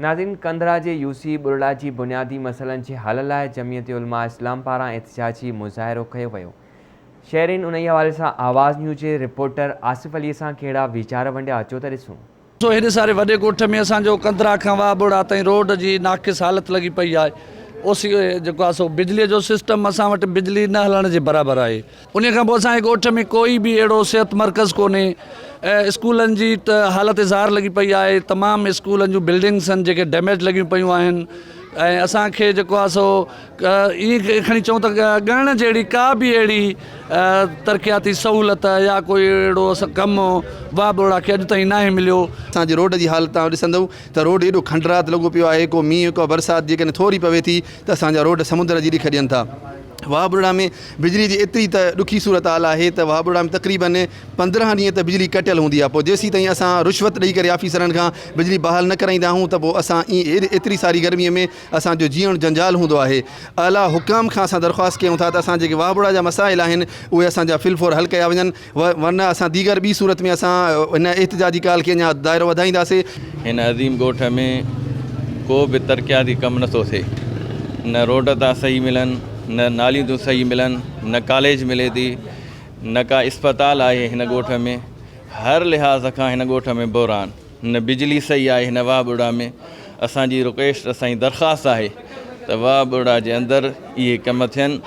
ناظرين ڪنڌرا جي يو سي ٻرڙا جي بنيادي مسئلن جي حل لاء جمعيت علماء اسلام پاران احتجاجي مظاهرو ڪيو ويو. شهرين انهي حوالي سان آواز نيوز جي رپورٽر آصف علي سان ڪهڙا ويچار ونڊيا اچو ته ڏسون. سو هيڏي ساري وڏي ڳوٺ ۾ اسان جو ڪنڌرا کان واهه ٻوڙا تائين روڊ جي ناقص حالت لڳي پئي آهي اوسي جيڪو آهي سو بجلي جو سسٽم اسان وٽ بجلي نه هلڻ جي برابر آهي. انهيء کان پوء اسان جي ڳوٺ ۾ ڪوئي به اهڙو صحت مرڪز ڪونهي. اسڪولن جي ته حالت زار لڳي پئي آهي. تمام اسڪولن جون بلڊنگس آهن جيڪي ڊيميج لڳيون پيون آهن ۽ اسان کي جيڪو آهي سو ائين کڻي چئون ته ڳڻڻ جهڙي ڪا به اهڙي ترقياتي سهولت يا ڪوئي اهڙو ڪم واهه ٻوڙا کي اڄ تائين ناهي مليو. اسان جي روڊ جي حالت توهان ڏسندؤ ته روڊ ايڏو کنڊرات لڳو پيو آهي ڪو مينهن ڪا برسات جيڪڏهن ٿوري پوي ٿي ته اسان جا روڊ سمندر جي ڏک ڏين ٿا. واهه ٻرڙا ۾ بجلي جي ايتري ته ڏکي صورتحال آهي ته واهه ٻرڙا ۾ تقريبن 15 ڏينهن ته بجلي ڪٽيل هوندي آهي پوء جيسين تائين اسان رشوت ڏئي ڪري آفيسرن کان بجلي بحال نه ڪرائيندا آهيون ته پوء اسان ايتري ساري گرمي ۾ اسان جو جيئڻ جنجال هوندو آهي اعليٰ حڪام کان اسان درخواست ڪيون ٿا ته اسان جيڪي واهه ٻرڙا جا مسائل آهن اهي اسان جا في الفور حل ڪيا وڃن ورنه اسان ديگر ٻي صورت ۾ اسان هن احتجاجي ڪال کي اڃا دائرو وڌائينداسي. هن عظيم ڳوٺ ۾ ڪو به ترقياتي ڪم نه ٿو ٿئي، نه روڊ ٿا صحيح ملن، نه ناليون ٿيون صحيح ملن، نه ڪاليج ملي ٿي، نه ڪا اسپتال آهي هن ڳوٺ ۾، هر لحاظ کان هن ڳوٺ ۾ بحران. نه بجلي صحيح آهي نه واهه ٻرڙا ۾ اسان جي رڪويسٽ اسان جي درخواست آهي ته واهه ٻرڙا جي اندر اهي ڪم ٿين